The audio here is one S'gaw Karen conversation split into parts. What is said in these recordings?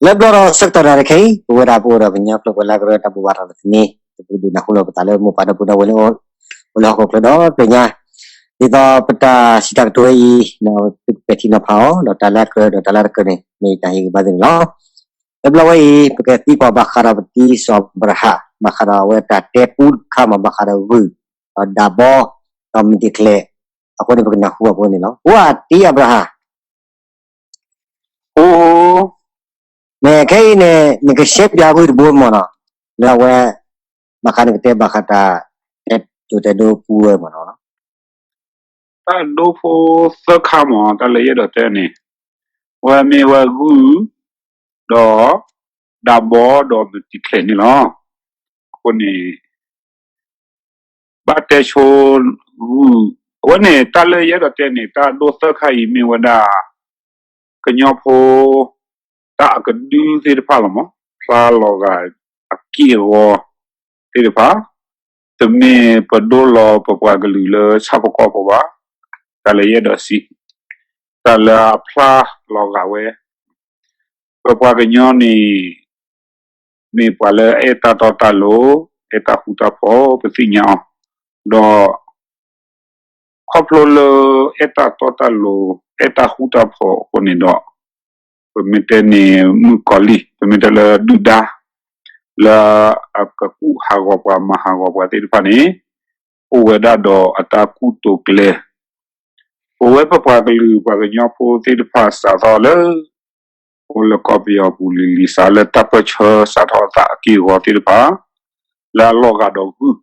လၢဘျီဒီးဆၢကတီၢ်တၢ်တခဲအံၤ ပဝဲဒၣ်ပအိၣ်ဒီးကညီကျိာ်ပှၤလၢကရၢတၢ်ဘိးဘၣ်ရၤလၢသန့, ပကဒုးနၢ်ဟူလီၤပသးလၢမိၢ်ပၢ်ဒီပုၢ်ဒီဝဲၢ်လၢ အိၣ်လၢဟီၣ်ခိၣ်ချၢဒီးသ့ၣ်ညါ, ဒ်သိးပတၢ်စံးတၢ်ကတိၤဝဲအံၤ ဒီးသုကပဲာ်ထံနီၤဖးအီၤ ဒီးတၢ်လၢအကြၢးဒီးတၢ်လၢအတကြၢးန့ၣ် မ့ၢ်တၢ်ဟ့ၣ်ဂံၢ်ဘါသုန့ၣ်လီၤ. လၢဘျီဝဲအံၤ ပကသံကွၢ်ဘၣ်ဃးဒီးပတံၤစီၤအၤဘြၤဟၣ် ဘၣ်ဃးဒီးအဝဲတၢ်တဲပူတခါမး ဘၣ်ဃးဒီးဂုၢ်, ဒီးဒၣ်ဘီ, ဒီးမုၢ်တံၢ်ချဲး, အဃိန့ၣ် ပကနၢ်ဟူဘၣ်ပဝဲန့ၣ်လီၤ. ပှၤတံၤအၤဘြၤဟၣ် အိ, နခဲအံၤန့ၣ် နကရှဲပၠးဂုၢ်တဘိမ့ၢ်နီၤ, လၢအဝဲ ဘၣ်ဃးနကတဲဘၣ်ဃးတၢ် တဲကၠိၤတဲဒိပူဝဲမ့ၢ်နီၤ, တၢ်ဒိဖိသၢခါမ့ၢ် တၢ်လၢယအဲၣ်ဒိးတဲန့ၣ်, ဝဲမ့ၢ်ဝဲဂုၢ်, ဒီး ဒၣ်ဘီဒီးမုၢ်တံၢ်ချဲးန့ၣ်လီၤ. အဃိန့ၣ် ဘၣ်တဲဆိဂုၢ်, အဝဲန့ၣ် တၢ်လၢယအဲၣ်ဒိးတဲန့ၣ် တၢ်ဒိသၢခါအံၤမ့ၢ်ဝဲဒၣ် ကညီဖိ တၢ်အကဒုသ့ၣ်တဖၣ်လီၤမး, ဖျါလီၤဂာ်အက့ၢ်အဂီၤသ့ၣ်တဖၣ်, တမ့ၢ်ပဒိလီၤပပှၤကလုာ်လၢဆၣ်ဖိကီၢ်ဖိဘၣ်, တၢ်လၢယအဲၣ်ဒိးစံး, တၢ်လၢအဖျါလီၤဂာ်ဝဲ ပပှၤကညီန့ၣ် မ့ၢ်ပှၤလၢအအဲၣ်တၢ်တီတၢ်လိၤ, အဲၣ်တၢ်ဃူတၢ်ဖိး ပသ့ၣ်ညါအီၤ, ဒီး ခီဖျိလၢအဲၣ်တၢ်တီတၢ်လိၤ, အဲၣ်တၢ်ဃူတၢ်ဖိးအဃိန့ၣ်ဒီး, ပမ့ၢ်တဲန့ၣ် မုၣ်ကီၤလံၢ်, ပမ့ၢ်တဲလၢဒုၣ်ဒါ လၢအကကူၣ်ဟးဂီၤပှၤမၤဟးဂီၤပှၤသ့ၣ်တဖၣ်န့ၣ်, အိၣ်ဝဲဒၣ်ဒီးအတၢ်ကူၣ်တိာ်ကျဲၤ, ပဝဲပပှၤကလုာ်ပှၤကညီဖိသ့ၣ်တဖၣ်စးထီၣ်လၢ အိၣ်လၢကီၢ်ပယီၤပူၤလံၤလံၤ စးလၢတၢ်ပၢၢ်ဆၢစးထီၣ်အသးအက့ၢ်အဂီၤသ့ၣ်တဖၣ်, လၢအလီၤဂာ်ဒီးဂုၢ်,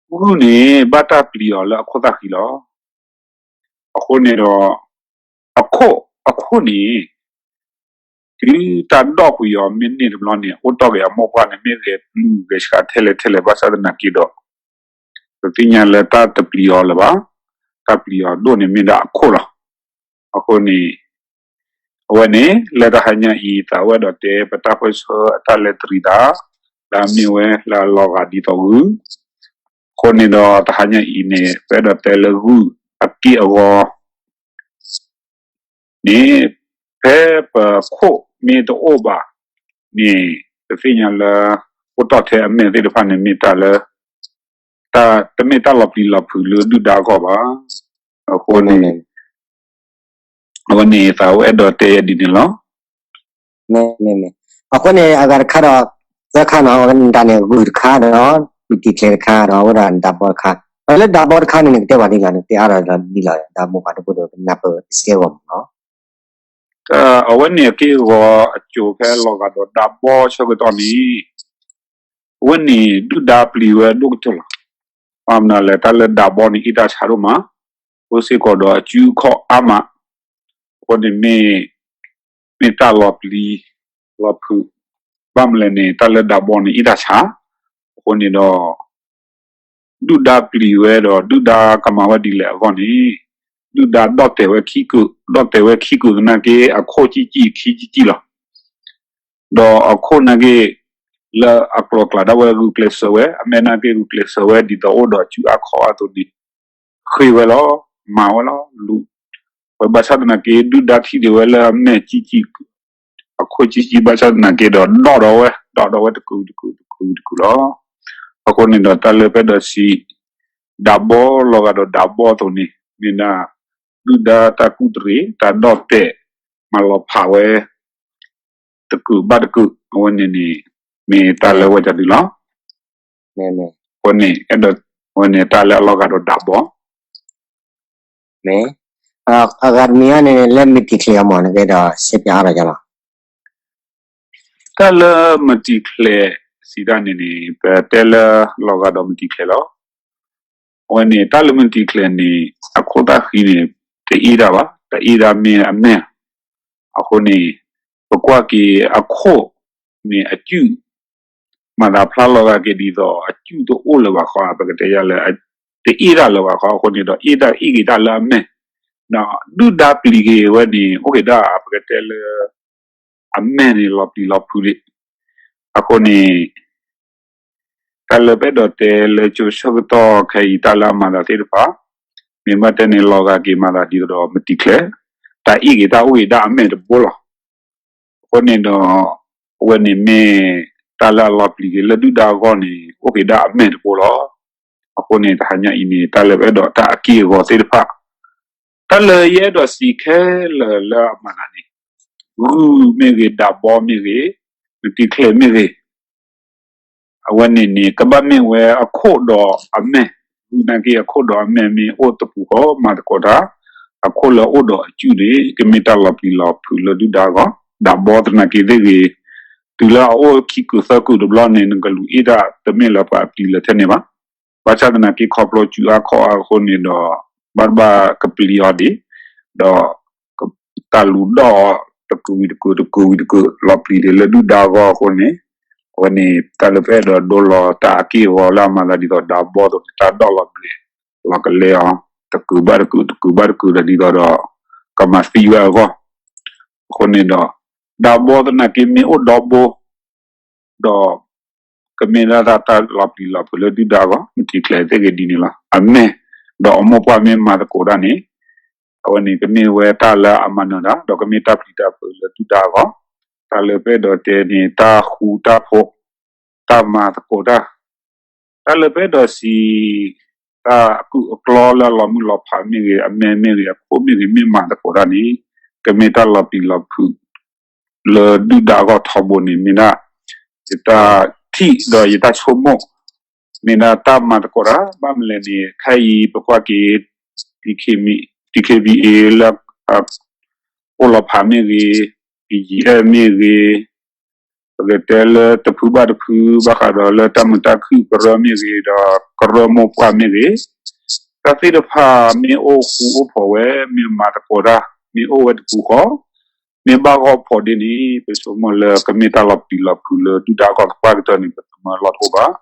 ဂုၢ်န့ၣ် ဘၣ်တၢ်ပျံၤအီၤလၢအခိၣ်သၣ်ဃံလီၤ. အဃိန့ၣ်ဒီး အခိၣ်အခိၣ်န့ၣ် တုၤတၢ်ဒိၣ်ကွံာ်အီၤမ့ၢ်န့ၢ်တဘျီန့ၣ် အိၣ်တီၢ်က့ၤအမိၢ်ပှၢ်န့ၣ် မ့ၢ်ဂဲၤပျုၢ်ဂဲၤဆှးထဲလဲၣ်ထဲလဲၣ်ဘၣ်ဆၣ်သနာ်က့ဒီး, ပသ့ၣ်ညါလၢတၢ်တပျံၤအီၤလၢၤဘၣ်, တၢ်ပျံၤအီၤဒိၣ်န့ၣ်မ့ၢ်ဒၣ်အခိၣ်လီၤ. အဃိန့ၣ် အဝဲန့ၣ် လၢတဟါညါအံၤ သးအိၣ်အဲၣ်ဒိးတဲပတၢ်ပၢၢ်ဆၢအတၢ်လဲၤတရံးတၢ်, လၢအမ့ၢ်ဝဲလၢအလီၤဂာ်ဒ်သိးဂုၢ်, အဃိန့ၣ်ဒီးတဟါညါအံၤန့ၣ် ပအဲၣ်ဒိးတဲလၢဂုၢ်အက့ၢ်အဂီၤ န့ၣ် ဖဲပခိၣ်မ့ၢ်တအိၣ်ဘၣ်န့ၣ် ပသ့ၣ်ညါလၢ အိၣ်တီၢ်ထဲအမဲာ်သ့ၣ်တဖၣ်န့ၣ် မ့ၢ်တၢ်လၢ တမ့ၢ်တၢ်လီၤပျံၤလီၤဖုးလၢဒုၣ်ဒါအဂီၢ်ဘၣ်. အဃိန့ၣ် အဝဲန့ၣ်သးအိၣ်အဲၣ်ဒိးတဲယဲဒ်န့ၣ်လီၤ. အဃိန့ၣ် အဂၤတခါဒီး သၢခါနီၤ အဝဲန့ၣ်တၢ်န့ၣ် ဂုၢ်တခါဒီး မုၢ်တံၢ်ချဲးတခါဒီး အဝဲဒၣ်ဒၣ်ဘီတခါ, ဒီးလၢဒၣ်ဘီတခါန့ၣ် နကတဲဘၣ်ဒ်လဲၣ်, နကတဲအါထီၣ်ဒ်လဲၣ်, ဒီးမိၢ်ပၢ်ဒီပုၢ်ဒီဝဲၢ်ကနၢ်ပၢၢ်စဲဂီၢ်မ့ၢ်နီၤ. အဝဲန့ၣ်အက့ၢ်အဂီၤအစိၤဖဲလီၤဂာ်ဒီးဒၣ်ဘီဆၢကတီၢ်န့ၣ် အဝဲန့ၣ်ဒုၣ်ဒါပျံၤဝဲဒိၣ်ကတၢၢ်လီၤ. ဘၣ်မနုၤလဲၣ် တၢ်လၢဒၣ်ဘီန့ၣ် အ့ၣ်တၢ်ဆါဒိၣ်မး, အိၣ်စ့ၢ်ကီးဒီးအစုအခီၣ်အါမး, အဃိန့ၣ်မ့ၢ် မ့ၢ်တၢ်လီၤပျံၤလီၤဖုး, ဘၣ်မနုၤလဲၣ်န့ၣ် တၢ်လၢဒၣ်ဘီန့ၣ် အ့ၣ်တၢ်ဆါ, အဃိန့ၣ်ဒီး ဒုၣ်ဒါပျံၤဝဲဒီး ဒုၣ်ဒါကမၤဝဲဒ်လဲၣ်အဂီၢ်န့ၣ်, ဒုၣ်ဒါဒီၣ်တဲာ်ဝဲခံကုာ်, ဒီၣ်တဲာ်ဝဲခံကုာ်သနာ်က့ အခိၣ်ကံၣ်ကံၣ်ခံကံၣ်ကံၣ်လီၤ. ဒီးအခိၣ်နာ်က့ လၢအကျိၤအကျဲဒၣ်ဝဲဂုာ်ကျဲးစၢးဝဲ, အမဲာ်နာ်က့ဂုာ်ကျဲးစၢးဝဲ ဒ်သိးအိၣ်ဒီးအစုအခီၣ်အါအသိးန့ၣ် ဃ့ဝဲလီၤ, မၤဝဲလီၤ, လူၤဝဲဘၣ်ဆၣ်သနာ်က့ ဒုၣ်ဒါထံၣ်ဒံးဝဲလၢအမဲာ်ကံၣ်ကံၣ် အခိၣ်ကံၣ်ကံၣ်ဘၣ်ဆၣ်သနာ်က့ဒီး ဒီၣ်ဒီးဝဲ, ဒီၣ်ဒီးဝဲတကုာ်တကုာ်တကုာ်တကုာ်လီၤ. အဃိန့ၣ်ဒီးတၢ်လၢပအဲၣ်ဒိးစံး ဒၣ်ဘီလီၤဂာ်ဒီးဒၣ်ဘီအသိးန့ၣ် မ့ၢ်ဒၣ် ဒုၣ်ဒါတၢ်ကူၣ်တရံး တၢ်ဒီၣ်တဲာ် မၤလီၤဖးဝဲ တကုာ်ဘၣ်တကုာ် အဝဲန့ၣ်န့ၣ် မ့ၢ်တၢ်လၢဝဲတၢ်ဒုးလီၤ. အဃိန့ၣ် အဲၣ်ဒိး အဝဲန့ၣ်တၢ်လၢအလီၤဂာ်ဒီးဒၣ်ဘီ မ့ၢ် အဂၤတမံၤအံၤန့ၣ် လၢမုၢ်တံၢ်ချဲးအမ့ၢ် နကအဲၣ်ဒိးရှဲပၠးအါထီၣ်ယလီၤ. တၢ်လၢမုၢ်တံၢ်ချဲးစံးတၢ်န့ၣ်န့ၣ် ပတဲလၢလီၤဂာ်ဒီးမုၢ်တံၢ်ချဲးလီၤ. အဝဲန့ၣ် တၢ်လၢမုၢ်တံၢ်ချဲးန့ၣ် အခိၣ်သၣ်ဃံန့ၣ် တအ့ၣ်တၢ်ဘၣ်, တအ့ၣ်တၢ်မ့ၢ်အမဲာ်. အဃိန့ၣ် ပကွၢ်က့ၤအခိၣ်န့ၣ်အစုၣ် မၤသးဖျါလီၤဂာ်က့ၤဒ်သိး အစုၣ်တအိၣ်လၢၤဘၣ်ဃီ ပကတဲယၤလၢ တအ့ၣ်တၢ်လၢၤဘၣ်ဃီ အဃိန့ၣ်ဒီး အ့ၣ်တၢ်အ့ၣ်က့ၤတၢ်လၢအမဲာ်, ဒီးဒုၣ်ဒါပျံၤက့ၤဝဲန့ၣ် အိၣ်က့ၤဒၣ် ပကတဲလၢ အမဲာ်န့ၣ်လီၤပျံၤလီၤဖုးဒံး. အဃိန့ၣ် တၢ်လၢပအဲၣ်ဒိးတဲလၢကၠိဆၢကတီၢ်ခဲအံၤ တၢ်လၢအမၤသးသ့ၣ်တဖၣ် မ့ၢ်ဘၣ်တဲန့ၣ် လီၤဂာ်က့ၤမၤသးဒ်သိးဒီးမုၢ်တံၢ်ချဲး, တၢ်အ့ၣ်က့ၤတၢ်အိၣ်က့ၤဒၣ်အမဲာ်တဘိလီၤ. အဃိ အဃိန့ၣ်ဒီး အဝဲန့ၣ်မ့ၢ်တၢ်လၢအလီၤပျံၤက့ၤလၢဒုၣ်ဒါအဂီၢ်န့ၣ် အိၣ်က့ၤဒၣ်အမဲာ်တဘိလီၤ. အဃိန့ၣ် တဟါညါအံၤန့ၣ် တၢ်လၢပအဲၣ်ဒိးတၢ်အက့ၢ်အဂီၤသ့ၣ်တဖၣ်, တၢ်လၢယအဲၣ်ဒိးစံးခဲလၢာ်လၢအမၤသးန့ၣ်, ဂုၢ်မ့ၢ်ဂ့ၤ, ဒးဘီမ့ၢ်ဂ့ၤ, မတံၤကျဲၤမ့ၢ်ဂ့ၤ, အဝဲန့ၣ်န့ၣ် ကဘၣ်မ့ၢ်ဝဲအခိၣ်ဒီးအမဲာ်, ဂုၢ်နာ်က့အခိၣ်ဒီးအမဲာ်မ့ၢ်အိၣ်တပူၤဃီ မၤသကိးတၢ်, အခိၣ်လၢအအိၣ်ဒီးအစုၣ်န့ၣ် ကမ့ၢ်တၢ်လီၤပျံၤလီၤဖုးလၢဒုၣ်ဒါအဂီၢ်, ဒးဘီသနာ်က့သ့ၣ်ဂ့ၤ, တုၤလၢအအိၣ်ခံကုာ်သၢကုာ်တဘျီန့ၣ် နကလူၤအ့ၣ်တၢ်တမ့ၢ်လၢပှၤအပျံၤလၢထဲန့ၣ်ဘၣ်. ဘၣ်ဆၣ်သနာ်က့ခီဖျိစူၤအါခီအါအဃိန့ၣ်ဒီး ဘၣ်တဘၣ်ကပျံၤအီၤဒံး, ဒီး တၢ်လူၤဒီးအီၤ တကုာ်ဝံၤတကုာ် တကုာ်ဝံၤတကုာ် လီၤပျံၤဒံးလၢဒုၣ်ဒါအဂီၢ်အဃိန့ၣ်, အဝဲန့ၣ် တၢ်လၢပအဲၣ်ဒိးဒိလီၤတၢ်အက့ၢ်အဂီၤလၢအမၤသးဒ်သိးဒးဘီအသိးန့ၣ် တၢ်ဒိလီၤဘျဲး လီၤကလဲအီၤ တကုာ်ဘၣ်တကုာ် တကုာ်ဘၣ်တကုာ်ဒီးဒ်သိးဒီး ကမၤသံဝဲအဂီၢ်, အဃိန့ၣ်ဒီး ဒးဘီသနာ်က့မ့ၢ်အိၣ်ဒီဘိ ဒီး ကမ့ၢ်ဒၣ်တၢ်လီၤပျံၤလီၤဖုးလၢဒုၣ်ဒါအဂီၢ် မတံၤကျဲၤသ့ၣ်ဂ့ၤဒ်န့ၣ်လီၤ. အမဲာ် ဒီးအမိၢ်ပှၢ်မ့ၢ်မၤသကိးတၢ်န့ၣ်, အဝဲန့ၣ်ကမ့ၢ်ဝဲတၢ်လၢအမၤနၢၤတၢ် ဒီးကမ့ၢ်တၢ်ပျံၤတၢ်ဖုးလၢဒုၣ်ဒါအဂီၢ်, တၢ်လၢပအဲၣ်ဒိးတဲန့ၣ် တၢ်ဃူတၢ်ဖိး, တၢ်မၤသကိးတၢ် တၢ်လၢပအဲၣ်ဒိးစံး တၢ်အကုၢ်အကျီလၢအလီၤမုၢ်လီၤဖးမ့ၢ်ဂ့ၤ, အမဲာ်မ့ၢ်ဂ့ၤ, အခိၣ်မ့ၢ်ဂ့ၤ, မ့ၢ်မၤသကိးတၢ်န့ၣ် ကမ့ၢ်တၢ်လီၤပျံၤလီၤဖုး လၢဒုၣ်ဒါအဂီၢ်ထီဘိန့ၣ် မ့ၢ်ဒၣ် ယတၢ်ထံၣ်ဒီးယတၢ်ဆိကမိၣ်, မ့ၢ်ဒၣ်တၢ်မၤသကိးတၢ် ဘၣ်မနုၤလဲၣ်န့ၣ် ခဲအံၤပကွၢ်က့ၤ DKBA လၢ အိၣ်လီၤဖးမ့ၢ်ဂ့ၤ, BGF မ့ၢ်ဂ့ၤ, ပကတဲလၢတဖုဘၣ်တဖု ဘၣ်ဃးဒီးလၢတၢ်မုာ်တၢ်ခုၣ်ကရၢမ့ၢ်ဂ့ၤဒီး ကရၢမိၢ်ပှၢ်မ့ၢ်ဂ့ၤ, တၢ်သ့ၣ်တဖၣ်မ့ၢ်အိၣ်ဃူအိၣ်ဖိးဝဲ မ့ၢ်မၤသကိးတၢ် မ့ၢ်အိၣ်ဝဲတပူၤဃီ, မ့ၢ်ဘၣ်ဂီၢ်ဖိးဒ်န့ၣ် ပဆိကမိၣ်လၢကမ့ၢ်တၢ်လီၤပျံၤလီၤဖုးလၢဒုၣ်ဒါအဂီၢ်သပှၢ်ကတၢၢ်န့ၣ် ပသမၢလီၢ်တအိၣ်ဘၣ်.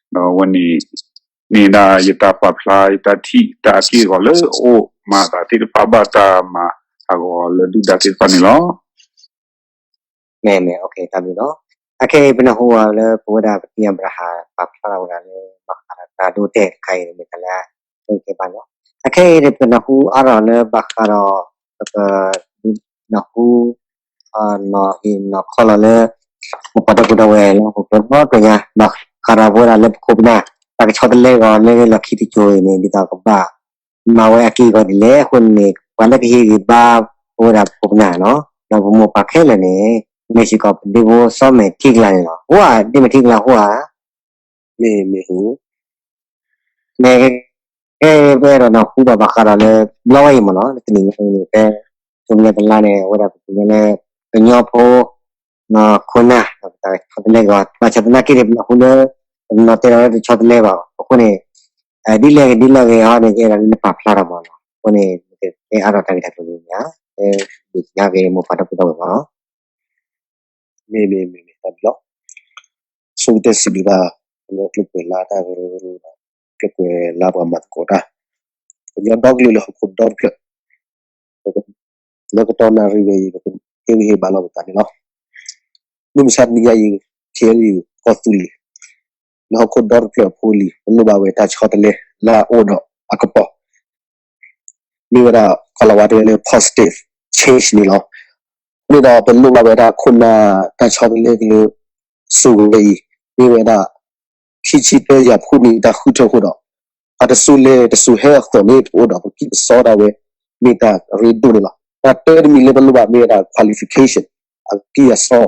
ဒီးအဝဲန့ၣ် မ့ၢ်ဒၣ်ယတၢ်ပာ်ဖျါ ယတၢ်ထံၣ်တၢ်အက့ၢ်အဂီၤလၢအိၣ်မၤအသးသ့ၣ်တဖၣ်ဘၣ်တၢ်မၤဟးဂီၤလၢဒုၣ်ဒါသ့ၣ်တဖၣ်န့ၣ်လီၤ. မ့ၢ်မ့ၢ် တၢ်ဘျုးလီၤ. အခဲအံၤပနၢ်ဟူအီၤလၢပဝဲဒၣ်ပတံၤအၤဘြၤဟၣ် ပာ်ဖျါထီၣ်ဝဲဒၣ်လၢ ဘၣ်ဃးဒီးတၢ်ဒိတဲာ်တခါအံၤန့ၣ် မ့ၢ်တၢ်လၢ အဆိကတၢၢ်ဘၣ်လီၤ. အခဲအံၤန့ၣ် ပနၢ်ဟူအါထီၣ်လၢဘၣ်ဃးဒီး ပက နၢ်ဟူ နီၢ်ဟ့ၣ်နီၢ်ခီလီၤလၢ မိၢ်ပၢ်ဒီပုၢ်ဒီဝဲၢ်လၢဟီၣ်ခိၣ်ဒီတဘ့ၣ်ညါ ဘၣ်ဃးဒီးပဝဲဒၣ်လၢပခိၣ်ပနၢ် တၢ်ကဆီတလဲအဂီၢ်လၢလီၢ်ခံတစိၤအံၤန့ၣ် ဒ်သိးကဘၣ် မၤဝဲအက့ၢ်အဂီၤဒ်လဲၣ်အဃိန့ၣ် ပှၤလၢကဟ့ၣ်ဂံၢ်ဘါ ပဝဲဒၣ်ပခိၣ်ပနၢ်လီၤ. ဒီးပမိၢ်ပၢ်ခဲလၢာ်န့ၣ် မ့ၢ်စ့ၢ်ကီးပဒ့ဖိစီၤမဲာ်ထံကလၤန့ၣ်လီၤ. ဟူဧါ ဒ့မဲာ်ထံကလၤဟူဧါ. မ့ၢ် မ့ၢ်ဟူ မ့ၢ် ကဲ ပအဲၣ်ဒိးနၢ်ဟူဘၣ်ဘၣ်ဃးဒီးလၢ ဘျီဝဲအံၤမ့ၢ်နီၤ တနံၤညါအံၤန့ၣ် ဖဲ ဆူမဲာ်ညါတလါန့ၣ် အဝဲဒၣ်ပသ့ၣ်ညါလၢ ကညီဖိ ခိၣ်နၢ် တၢ်ဆီတလဲအဂီၢ် ဘၣ်ဆၣ်သနာ်က့န့ၣ် ပနၢ်ဟူလၢ ပနီၢ်တဲဒီးလၢတဆီတလဲဘၣ်အဃိန့ၣ် ဒ်လဲၣ်ဂ့ၤဒ်လဲၣ်ဂ့ၤဟီန့ၣ် ကအဲၣ်ဒိးလၢနပာ်ဖျါထီၣ်မ့ၢ်နီၤ အဃိန့ၣ် ကအဲၣ်ဒိးတၢ်ဂ့ၢ်တၢ်ကျိၤန့ၣ် ကဒုးသ့ၣ်ညါက့ၤမိၢ်ပၢ်ဒီပုၢ်ဒီဝဲၢ်မ့ၢ်နီၤ မ့ၢ် မ့ၢ် မ့ၢ် မ့ၢ် တၢ်ဘျုးလီၤ. ဆိကတၢၢ်စံးဘျုးဘၣ် ကညီကျိာ်ကွဲးလၢတၢ်ကရၢကရိဒီး ကျိာ်ကွဲးလၢပှၤမၤသကိးတၢ် ကညီဒီကလုာ်လၢဟီၣ်ခိၣ်ဒီတဖျၢၣ် လၢကတီၢ်နၣ်ရံၣ်ဝဲအံၤ ပကဟ့ၣ်ဂံၢ်ဟ့ၣ်ဘါလီၤပသးန့ၣ်လီၤ. မုၢ်မဆါတနံၤညါအံၤ ခ့ၣ်အဲလ်ယူၣ် ကီၢ်သူလ့ၤ လၢဟီၣ်ခိၣ်ဒီတဖျၢၣ်အဖိအလံၤ ပလိၣ်ဘၣ်ဝဲတၢ်ဆီတလဲလၢအအိၣ်ဒီးအကပီၤ မ့ၢ်ဝဲဒၣ် ကီၢ်လီၤဝါတဲဝဲလၢ positive change န့ၣ်လီၤ. န့ၣ်ဒီးပလိၣ်ဘၣ်ဝဲဒၣ်ခိၣ်နၢ်တၢ်ဆီတလဲကလုာ် စိၤဝဲအံၤ မ့ၢ်ဝဲဒၣ် ခံဆံသၢယၤဖှိၣ်နံၣ်တၢ်ဃုထၢဃိဒီး အတစိၤလဲၤတစိၤဟဲအသိးန့ၣ် ပအိၣ်ဒီးပကံၢ်ပစီဒၣ်ဝဲ မ့ၢ်တၢ်ရ့ဒိၣ်န့ၣ်လီၤ. တၢ်တၢတမံၤလၢပလိၣ်ဘၣ်မ့ၢ်ဝဲဒၣ် qualification အကံၢ်အစီ,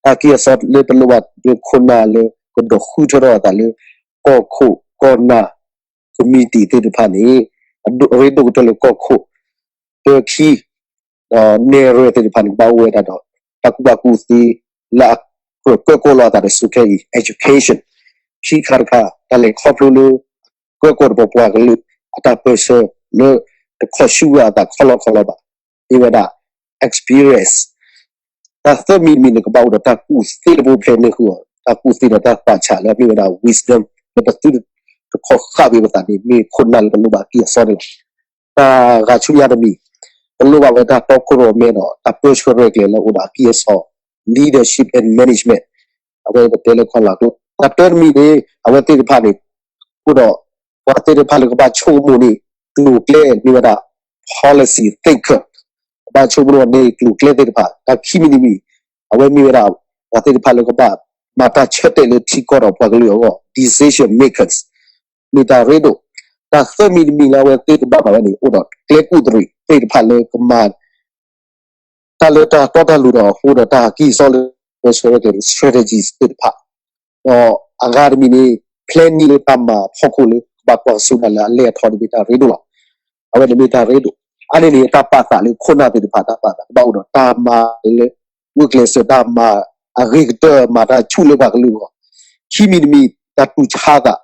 တၢ်ကံၢ်အစီလၢပလိၣ်ဘၣ်လၢခိၣ်နၢ်လၢကဒိးဃုထၢထီၣ်အသးလၢ ကီၢ်ခိၣ်ကီၢ်နၢ် committee သ့ၣ်တဖၣ်န့ၣ် အရ့ဒိၣ်ကတၢၢ်လၢကီၢ်ခိၣ် တၢခံ ဒီးနဲၣ်ရွဲၣ်သ့ၣ်တဖၣ်န့ၣ် ကဘၣ်အိၣ်ဝဲဒၣ်ဒီး တၢ်ကူၣ်ဘၣ်ကူၣ်သ့ လၢအကြၢးကၢၢ်ကီလီၤအသးဒီးဆိခဲအံၤ education ခံခါတခါ တၢ်လဲၤခီဖျိလၢ ကြၢးကီတပှၤပှၤကလုာ် အတၢ်ပၢဆှၢလၢ တခီဆူဝဲအသးခီလီခီလီဘၣ် မ့ၢ်ဝဲဒၣ် experience တၢ်သၢမံၤတမံၤန့ၣ် ကဘၣ်အိၣ်ဒီးတၢ်ကူၣ်သ့တဘိဖဲန့ၣ်ဃုာ်အီၤ တၢ်ကူၣ်သ့ဒီးတၢ်သးဆးလၢအမ့ၢ်ဝဲဒၣ် wisdom လၢပသုတခီဃၣ်ဝဲပသးန့ၣ် မ့ၢ်ခိၣ်နၢ်လၢပလိၣ်ဘၣ်အကံၢ်အစီန့ၣ်လီၤ. တၢ်ဂၤဆူညါတမံၤ ပလိၣ်ဘၣ်ဝဲတၢ်တီခိၣ်ရိၣ်မဲဒီး တၢ်ပၢဆှၢရဲၣ်ကျဲၤလၢအအိၣ်ဒီးအကံၢ်အစီ leadership and management အဝဲပတဲလၢခီလီကျိ တၢ်တၢတမံၤန့ၣ် အဝဲသ့ၣ်တဖၣ်န့ၣ် အိၣ်ဒီး ပှၤသ့ၣ်တဖၣ်လၢကဘၣ်ဆိကမိၣ်န့ၣ် ကျိၤကျဲမ့ၢ်ဝဲဒၣ် policy thinker ကဘၣ်ဆိကမိၣ်န့ၣ်ကျိၤကျဲသ့ၣ်တဖၣ် တၢ်ခံမံၤတမံၤ အဝဲမ့ၢ်ဝဲဒၣ် ပှၤသ့ၣ်တဖၣ်လၢကဘၣ်မၤတၢ်ဆၢတဲာ်လၢထံကီၢ်ဒီးပှၤကလုာ်အဂီၢ် decision makers မ့ၢ်တၢ်ရ့ဒိၣ်. တၢ်သၢမံၤတမံၤလၢအဝဲသ့ၣ်ကဘၣ်မၤဝဲန့ၣ် အိၣ်ဒီးကျဲကူၣ်သရံးသ့ၣ်တဖၣ်လၢကမၤ တၢ်လၢတၢ်တီတၢ်လိၤဒီးအဃိဒီးတၢ်ကံၢ်စီလၢ ပှဲၤဆၢဝဲကဲ strategies သ့ၣ်တဖၣ်, ဒီးအဂၤတမံၤန့ၣ် plan န့ၣ်လၢတၢ်မၤဖီခိၣ်လၢကဘၣ်ကွၢ်စိတၢ်လၢအလဲၢ်အထီန့ၣ်မ့ၢ်တၢ်ရ့ဒိၣ်လီၤ. အဝဲန့ၣ်မ့ၢ်တၢ်ရ့ဒိၣ်. အါန့ၢ်န့ၣ် တၢ်ပာ်သးလၢခိၣ်နၢ်သ့ၣ်တဖၣ် တၢ်ပာ်သးကဘၣ်အိၣ်ဒီးတၢ်မၤလၢ ဂုာ်ကျဲးစၢးတၢ်မၤအဂ့ၤကတၢၢ် မၤတၢ်ဆူၣ်လၢပှၤကလုာ်အဂီၢ်, ခံမံၤတမံၤ တၢ်တူၢ်ဆါသး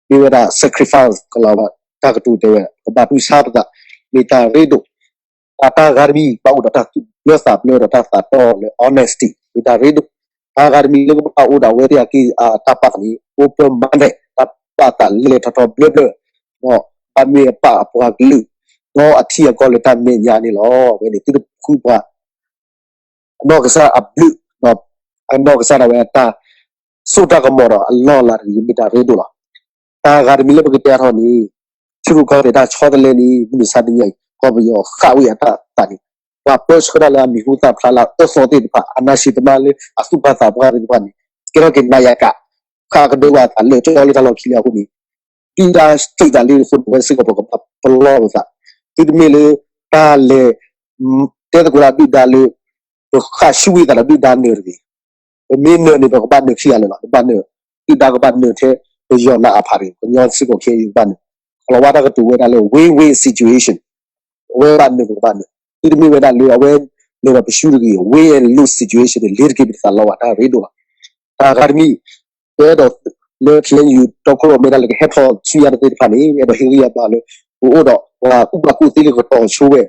မ့ၢ်ဝဲဒၣ် sacrifice ကလီၤဝဲ တၢ်ကတိၤတဲဝဲ ကဘၣ်တူၢ်ဆါပသး မ့ၢ်တၢ်ရ့ဒိၣ်. တၢ်တၢ်ဂၤတမံၤ ဘၣ်အိၣ်ဒီးတၢ်သူၣ်ဘျၢသးဘျၢဒီးတၢ်သးတီလၢ honesty မ့ၢ်တၢ်ရ့ဒိၣ်. တၢ်ဂၤတမံၤလၢကဘၣ်အိၣ်ဒီးအဝဲသ့ၣ်အက့ၢ်အတၢ်ပာ်သးန့ၣ် open minded တၢ်ပာ်သးလဲၤထီၣ်ထီၣ်ဘျၢဘျၢ ဒီးဘၣ်မ့ၢ်အပာ်အပှၤကလုာ် ဒီးအထံအကီၢ်လၢတၢ်မဲာ်ညါန့ၣ်လီၤ. အဝဲန့ၣ် သုတဃုပှၤ အနီၢ်ကစၢ်အဘျုး ဒီးအနီၢ်ကစၢ်ဒၣ်ဝဲအတၢ်စိတၢ်ကမီၤဒီးအလီၢ်အလၤတဂ့ၤ မ့ၢ်တၢ်ရ့ဒိၣ်လီၤ. တၢ်ဂၤတမံၤလၢပကတဲအါထီၣ်န့ၣ် ထံရူၢ်ကီၢ်သဲးတၢ်ဆီတလဲန့ၣ် မုၢ်မဆါတနံၤအံၤ ကီၢ်ပယီၤဃၣ်ဝဲအတၢ်သးန့ၣ် ပှၤပၢဆှၢတၢ်လၢအမံၤဟူသၣ်ဖျါလၢအအၢသီသ့ၣ်တဖၣ် အနၢ်ဆံးသမါလၢအသူၣ်ပာ်သးပှၢ်သ့ၣ်တဖၣ်န့ၣ် ကဲထီၣ်က့ၤနၤယၤကး ဃၣ်ကဒၢဘၣ်သးလၢာ်ကၠီလၢတၢ်လီၢ်ခံလၢအဃိန့ၣ် ဒုၣ်ဒါစူးသးလံအဃိန့ၣ် အဝဲစ့ၢ်ကီးပကဘၣ်ပလီၢ်ပသး, သုတမ့ၢ်လၢတၢ်လဲၤ တဲသကိးတၢ်ဒုၣ်ဒါလၢ ပဃၣ်ဆူၣ်ဝံသးဒီးဒုၣ်ဒါနၢၤတဂ့ၤ, ပမ့ၢ်နၢၤန့ၣ် ပကဘၣ်နၢၤခံဂၤလၢာ်လီၤ, တဘၣ်နၢၤ ဒုၣ်ဒါကဘၣ်နၢၤထဲပယီၤနးအဖးတဂ့ၤ, ကညီစ့ၢ်ကီးခဲအံၤကဘၣ်နၢၤ, ကလီၤဝါတၢ်ကတိၤဝဲဒၣ်လၢ win-win situation, အဝဲဘၣ်နၢၤပကဘၣ်နၢၤ, သုတမ့ၢ်ဝဲဒၣ်လၢအဝဲနၢၤဒီးပဆူၣ်တဂ့ၤ, win and lose situation န့ၣ် လ့ၤတက့ၤပတသးလီၤဘၣ် တၢ်ရ့ဒိၣ်လီၤ. တၢ်ဂၤတမံၤ ပအဲၣ်ဒိးလၢ KNU တီခိၣ်ရိၣ်မဲတၢ်လၢကဟဲထီၣ်ဆူညါတသ့ၣ်တဖၣ်န့ၣ် အဲၣ်ဒိးဟ့ၣ်ဂံၢ်ဟ့ၣ်ဘါလၢ ပအိၣ်ဒီးပှၤကူၣ်ဘၣ်ကူၣ်သ့လၢကတီၤဆိဝဲ, ဒီးက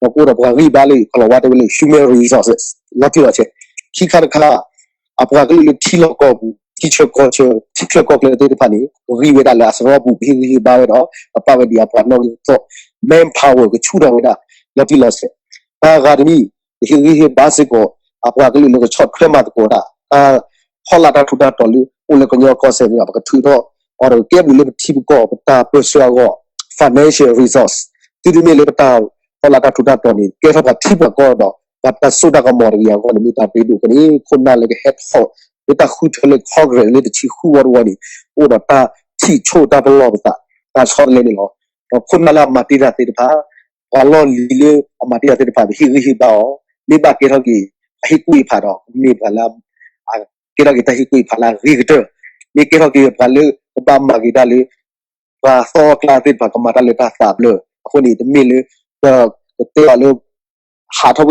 အိၣ်ဒီးပှၤဂံၢ်ဘါလၢ ကလီၤဝါတဲဝဲလၢ human resources လီၤတံၢ်လီၤဆဲး, ခံခါတခါ အပှၤကလုာ်လၢထံလီၢ်ကီၢ်ပူၤ ထံဆၢကီၢ်ဆၢ ထံချၢကီၢ်ချၢသ့ၣ်တဖၣ်န့ၣ် ပဂံၢ်ဝဲဒၣ်လၢအစရီပူၤ ပဟ့ၣ်ဂံၢ်ဟ့ၣ်ဘါဝဲဒီး ပပာ်ဝဲဒ်အပှၤနီၣ်ဂံၢ်သီၣ် manpower ကဆူၣ်ထီၣ်ဝဲဒၣ် လီၤတံၢ်လီၤဆဲး, တၢ်ဂၤတမံၤ ပဟ့ၣ်ဂံၢ်ဟ့ၣ်ဘါစ့ၢ်ကီး အပှၤကလုာ်လၢကဆီၣ်ထွဲမၤသကိးတၢ် တၢ်ဖီလာ်တၢ်ထူးတၢ်တီၤလၢ အိၣ်လၢကညီကီၢ်စဲၣ်န့ၣ် ပကထုးထီၣ်အီၤဒီးကဲဘျုးလၢပထံပကီၢ် ပတၢ်ပၢဆှၢအဂီၢ် financial resource, သုတမ့ၢ်လၢပတၢ်ဖီလာ်တၢ်ထူးတၢ်တီၤန့ၣ် ကဲထီၣ်ပှၤထံပှၤကီၢ်ဒီး ပှၤတၢ်စိတၢ်ကမီၤတဂ့ၤအဂီၢ်န့ၣ် မ့ၢ်တၢ်ရ့ဒိၣ်ကန့ၣ် ခိၣ်နၢ်လၢကဟဲထီၣ် လၢတၢ်ဃုထၢလၢ Congress လၢတဆံဃုဝီတဝီန့ၣ် အိၣ်ဒီးတၢ်ထံၣ်ဆိတၢ်ပလီၢ်ပသး တၢ်ဆီတလဲန့ၣ်လီၤ. ဒီးခိၣ်နၢ်လၢအမၤတ့ၢ်တၢ်သ့ၣ်တဖၣ် ပှၤလီၢ်လံၤလၢအမၤတ့ၢ်တၢ်သ့ၣ်တဖၣ် ပဟ့ၣ်ဂံၢ်ဟ့ၣ်ဘါအီၤ, မ့ၢ်ဘၣ်ကဲထီၣ်က့ၤ အဟ့ၣ်ကူၣ်ဟ့ၣ်ဖးဒီး မ့ၢ်ပှၤလၢ ကဲထီၣ်က့ၤတၢ်ဟ့ၣ်ကူၣ်ဟ့ၣ်ဖးလၢအဂ့ၤကတၢၢ်, မ့ၢ်ကဲထီၣ်က့ၤပှၤလၢ ကဘၣ်မၤက့ၤတၢ်လၢ ပှၤသီအကျါသ့ၣ်တဖၣ် ကမၤတၢ်လၢတၢ်သးဘျၢ, အဃိန့ၣ် တမ့ၢ်လၢ ပကတဲအီၤလၢ ဟးထီၣ်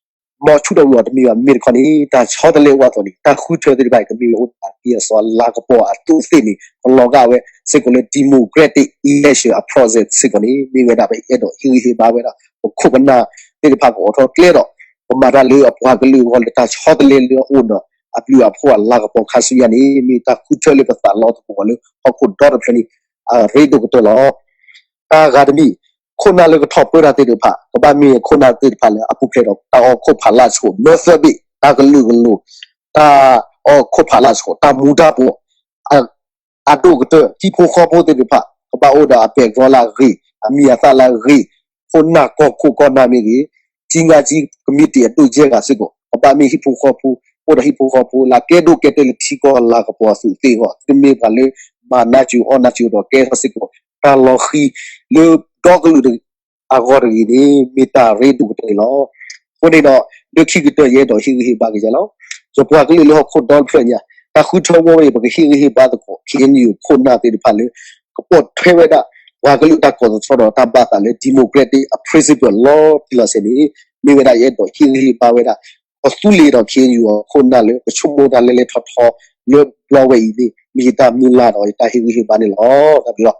ဝံၤဒ်သိး မီၢ်ဆူၣ်ထီၣ်ဝံၤအီၤတမ့ၢ်ဘၣ်, မ့ၢ်တခီန့ၣ် တၢ်ဆီတလဲအိၣ်အသိးန့ၣ် တၢ်ဃုထၢသ့ၣ်တဖၣ်အံၤ ကမ့ၢ်အိၣ်တၢ်ကံၢ်အစီအလၤကပီၤအသူးသ့ၣ်န့ၣ် ကလီၤဂာ်ဝဲစ့ၢ်ကီးလၢ democratic election အ process စ့ၢ်ကီးန့ၣ် မ့ၢ်ဝဲဒၣ်ပအဲၣ်ဒိးဟ့ၣ်ဂံၢ်ဟ့ၣ်ဘါဝဲဒၣ် ပခိၣ်ပနၢ်သ့ၣ်တဖၣ်ကအိးထီၣ်ကျဲဒီး ကမၤတၢ်လၢအပှၤကလုာ်အဂီၢ်လၢတၢ်ဆီတလဲလၢအအိၣ်ဒီး အဘျုးအဖှိၣ်အလၤကပီၤခါဆူညါန့ၣ် မ့ၢ်တၢ်ဃုထၢလၢပသးလီသကိးလၢဟီၣ်ခိၣ်ဒီတဖျၢၣ်န့ၣ် အရ့ဒိၣ်ကတၢၢ်လီၤ. တၢ်ဂၤတမံၤ ခိၣ်နၢ်လၢကထီၣ်ပၢတၢ်သ့ၣ်တဖၣ် ကဘၣ်မ့ၢ်ခိၣ်နၢ်သ့ၣ်တဖၣ်လၢအပူၤဖျဲးဒီးတၢ်အီၣ်ခိၣ်ဖးလၢ်ဆှိး မၢသၢဘ့ၣ် တၢ်ကလုာ်ကလိၤ တၢ်အီၣ်ခိၣ်ဖးလၢ်ဆှိး တၢ်မူၤတၢ်ဘှီး အဒိၣ်ကတၢၢ် ဟံၣ်ဖိဃီဖိသ့ၣ်တဖၣ် ကဘၣ်အိၣ်ဒီးအ background လၢအဂ့ၤ အမံၤအသၣ်လၢအဂ့ၤ ခိၣ်နၢ်ကီၢ်ခိၣ်ကီၢ်နၢ်မ့ၢ်ဂ့ၤ ထံငါထံကမံးတံာ်အဒိၣ်ယဲၢ်ဂၤစ့ၢ်ကီး ကဘၣ်မ့ၢ်ဟံၣ်ဖိဃီဖိ အိၣ်ဒီးဟံၣ်ဖိဃီဖိ လၢအကဲဒိၣ်ကဲတဲာ်လၢထံကီၢ်အလၤကပီၤအသူးသ့ၣ်အဂီၢ် သုတမ့ၢ်ပှၤလၢ မၤနးစူၤအီၣ်နးစူၤဒီးကဲထီၣ်စ့ၢ်ကီး တၢ်လီၤဃံၤလၢဒီကလုာ်အဂီၢ်တဂ့ၤန့ၣ် မ့ၢ်တၢ်ရ့ဒိၣ်ကတၢၢ်န့ၣ်လီၤ. အဃိန့ၣ်ဒီး လၢခံကတၢၢ် ယအဲၣ်ဒိးဟ့ၣ်ဂံၢ်ဟ့ၣ်ဘါက့ၤယၤလီၤ. ယပှၤကလုာ်လၢဟီၣ်ခိၣ်ဒီတဖျၢၣ်ညါ တၢ်ဃုထၢဝဲအံၤ ပကဟ့ၣ်ဂံၢ်ဟ့ၣ်ဘါသကိး ခ့ၣ်အဲၣ်ယူၣ် ခိၣ်နၢ်သ့ၣ်တဖၣ်လၢ ကပိာ်ထွဲဝဲဒၣ် ပှၤကလုာ်တၢ်ကိးသတြီဒီးတၢ်ဘၣ်သးလၢ democratic အ principle လီၤတံၢ်လီၤဆဲးန့ၣ် မ့ၢ်ဝဲဒၣ်ယအဲၣ်ဒိးဟ့ၣ်ဂံၢ်ဟ့ၣ်ဘါဝဲဒၣ် ပသူလ့ၤဒီး ခ့ၣ်အဲၣ်ယူၣ်အခိၣ်နၢ်လၢ ကဆိကမိၣ်တၢ်လဲၤလဲၤထီၣ်ထီလၢဘျီဝဲအံၤန့ၣ် မ့ၢ်ယတၢ်မုၢ်လၢ်ဒီးယတၢ်ဟ့ၣ်ဂံၢ်ဟ့ၣ်ဘါန့ၣ်လီၤ. တၢ်ဘျုးလီၤ.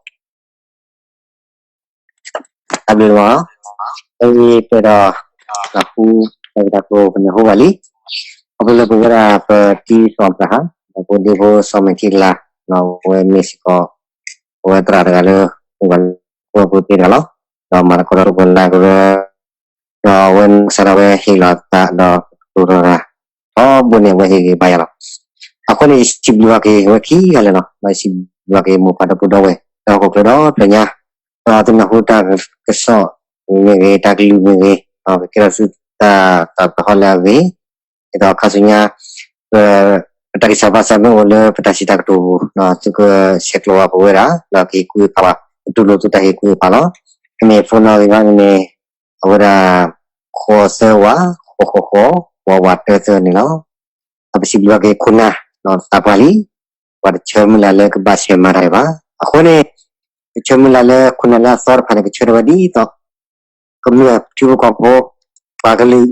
တၢ်ဘျုးလီၤ. အဝဲပှဲၤဒီး တၢ်ဃူ တၢ်ကတၢၢ်ဖိပနၢ်ဟူဘၣ်လံ. အဝဲလၢပဝဲဒၣ်ပတံၤစီၤအၤဘြၤဟၣ် ဒီးဖိဒ့ဖိစီၤမဲာ်ထံကလၤ အဝဲမ့ၢ်စ့ၢ်ကီး ပဝဲသရၣ်တဂၤလၢ အိၣ်ဘၣ်လၢပှၤဖိသ့ၣ်တဂၤလီၤ. ဒီးမၤသကိးဒီးပနၢ်ကရၢ ဒီးအဝဲနီၢ်ကစၢ်ဒၣ်ဝဲဟ့ၣ်လီၤသးဒီးကတိၤထီၣ်တၢ် ထီဘိန့ၣ် အဝဲဟ့ၣ်ဂံၢ်ဘါယၤလီၤ. အဃိန့ၣ် ယစံးဘျုးဘၣ်က့ၤဝဲခံဂၤလၢာ်လီၤ. ယစံးဘျုးဘၣ်က့ၤမိၢ်ပၢ်ဒီပုၢ်ဒီဝဲၢ် လၢဟီၣ်ခိၣ်ချၢဒီဖျၢၣ်ညါ ဒီးသုနၢ်ဟူတၢ်ကစီၣ်မ့ၢ်ဂ့ၤ တၢ်ကလုၢ်မ့ၢ်ဂ့ၤ ဒီးကကဲထီၣ်ဆူတၢ်သးသဟီၣ်လၢအဂ့ၤ ဒ်သိးခါဆူညါ ပ ပတၢ်ဂံၢ်စၢ်ဘါစၢ်မ့ၢ်အိၣ်လၢပတၢ်စံးတၢ်ကတိၤပူၤ သုကဆဲးကျိးဝဲပဝဲဒၣ် ဒီးကဟ့ၣ်ကူၣ်ဟ့ၣ်ဖးဘၣ် ပတူၢ်လိာ်သုတၢ်ဟ့ၣ်ကူၣ်ဟ့ၣ်ဖးလီၤ. အမ့ၢ် phone နီၣ်ဂံၢ်ဘါန့ၣ်န့ၣ် အဝဲဒၣ် ဃိးသၢဝး ဃိးဃိးဃိး ဝးဝးတၢသၢန့ၣ်လီၤ. အပစံးဘျုးဘၣ်က့ၤခိၣ်နၢ် သးပှၢ်လံ ပှၤတဆၢမုၢ်လၢ်လၢကဘၣ်ဆဲးမၤတၢ်ဒံးဘၣ်. အဃိန့ၣ် ကဆၢမုၢ်လၢ်လၢခိၣ်နၢ်လၢအသီတဖၣ်န့ၣ် ကဆၢထၢၣ်ဝဲဒ်သိး ကမျၢၢ်ထံဖိကီၢ်ဖိ ပှၤကလုာ် ဒ်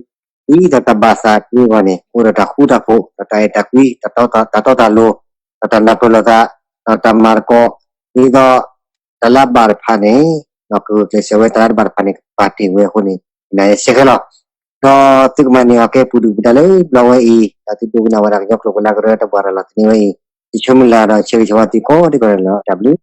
သိးတၢ်ဘၣ်သးတမံၤအဂီၢ်န့ၣ် အိၣ်ဒီးတၢ်ဃူတၢ်ဖိး ဒီးတၢ်အဲၣ်တၢ်ကွံ တၢ်တီတၢ်လိၤ ဒီးတၢ်နၢ်ပၢၢ်လိာ်သး ဒီးတၢ်မၤသကိး ဒ်သိး တၢ်လၢအဘၣ်တဖၣ်န့ၣ် ကဂုာ်ကျဲးစၢးဝဲတၢ်လၢတဘၣ်တဖၣ်န့ၣ် ကပာ်တ့ၢ်ဝဲအဃိန့ၣ် ယနာ်ယဲစ့ၢ်ကီးလီၤ. ဒီးသုကမၤန့ၢ်အီၤကဲပူၤဒုၣ်ပဒါလၢဘျီဝဲအံၤ ဒီးသုဒိကနၣ်ဝဲဒၣ်ကညီကျိာ်ကလါကရၢတၢ်ဘၣ်ရၤလီၤသန့ဝဲအံၤ ယဆၢမုၢ်လၢ်ဒီး ဆၢဂ့ၤဆၢဝါသုကိးဒံးကီးန့ၣ်လီၤ. တၢ်ဘျုး